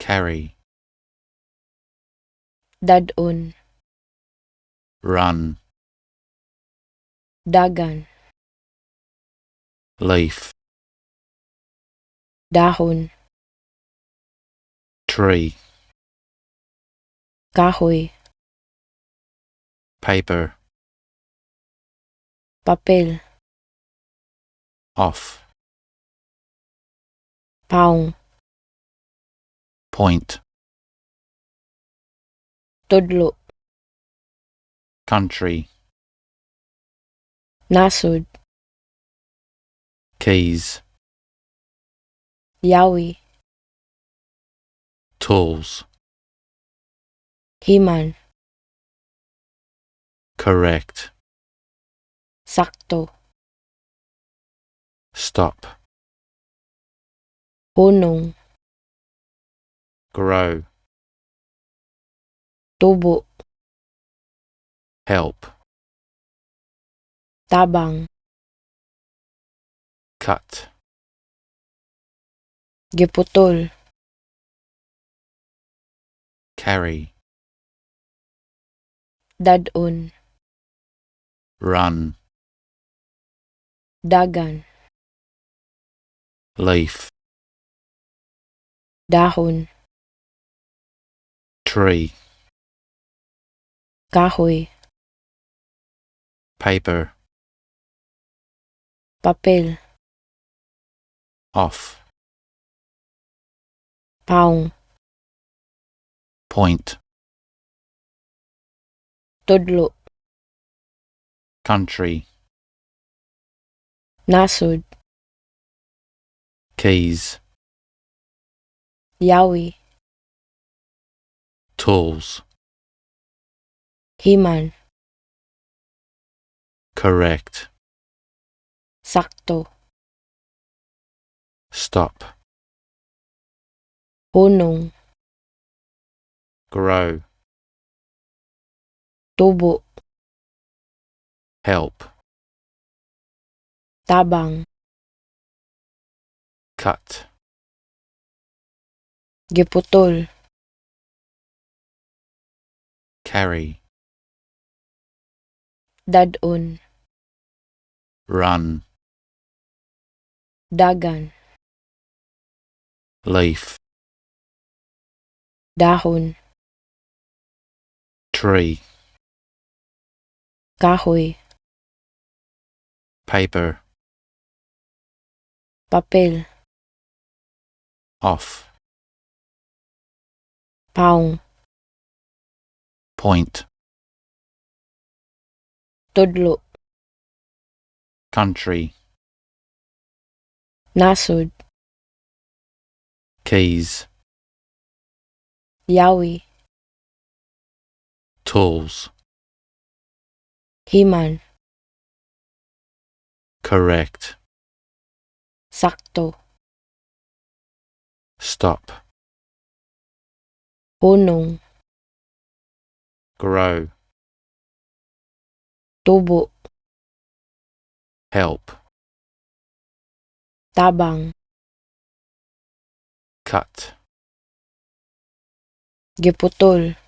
Carry. Dad-on. Run. Dagan. Leaf. Dahon. Tree. Kahoy. Paper. Papel. Off. Paong. Point. Tudlo. Country. Nasod. Keys. Yawi. Tools. Himan. Correct. Sakto. Stop. Hunong. Grow. Tubo. Help. Tabang. Cut. Giputol. Carry. Dad-on. Run. Dagan. Leaf. Dahon. Tree. Kahoy. Paper. Papel. Off. Paong. Point. Tudlo. Country. Nasod. Keys. Yawi. Tools. Himan. Correct. Sakto. Stop. Hunong. Grow. Tubo. Help. Tabang. Cut. Giputol. Carry. Dad-on. Run. Dagan. Leaf. Dahon. Tree. Kahoy. Paper. Papel. Off. Paong. Point. Tudlo. Country. Nasod. Keys. Yawi. Tools. Himan. Correct. Sakto. Stop. Hunong. Grow. Tubo. Help. Tabang. Cut. Giputol.